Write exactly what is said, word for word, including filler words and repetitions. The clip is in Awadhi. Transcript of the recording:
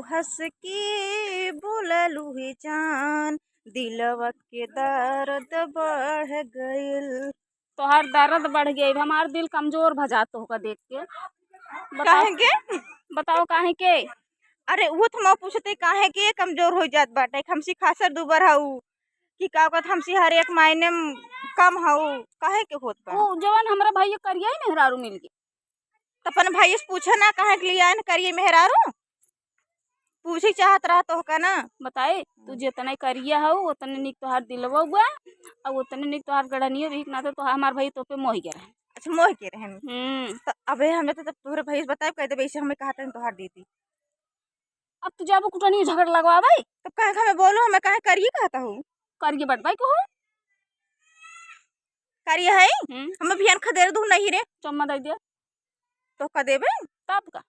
हंस के बोललू हे जान, दिलवा के दर्द बढ़ गइल। तोहार दर्द बढ़ गया, अब हमार दिल कमजोर भ जात तोहका देख के। बताओ, काहे के? बताओ काहे के? अरे, वो तो हम पूछते काहे के कमजोर हो जात बाटे, हमसे खासर दुबर हऊ कि का कहत हमसे हर एक मायने में कम हऊ, काहे के होत बा? वो जवन हमरा भैया करिया ही मेहरारू मिल गई। त अपन भैया से पूछे ना, काहे के लिए आए न करिए मेहरारू? पूछे चाहत रहा तोहका ना। बताए, तू हम्म। जितने करिया हऊ, उतने निक तोहार दिलवा हुआ, और उतने निक तोहार गढ़नियो भी, ना तो तोहार, हमार भाई तो पे मोह गया रहे। अच्छा, मोह के रहन। हम्म। त अबे हमें तो तब तोहरे भैया से बताए, कह देबे ऐसे हमें कहा तनी तोहार दीदी। अब तू जाबो कुटनी झगड़ लगवावे? तब काहे के हमें बोलो, हमें काहे करिए कहता हूँ? करिए बटवाई को हो? करिए है? हम्म। हमें बिहान खदेर दू नहीं रे। चम्मा दे दिया। तो का देबे? तब का?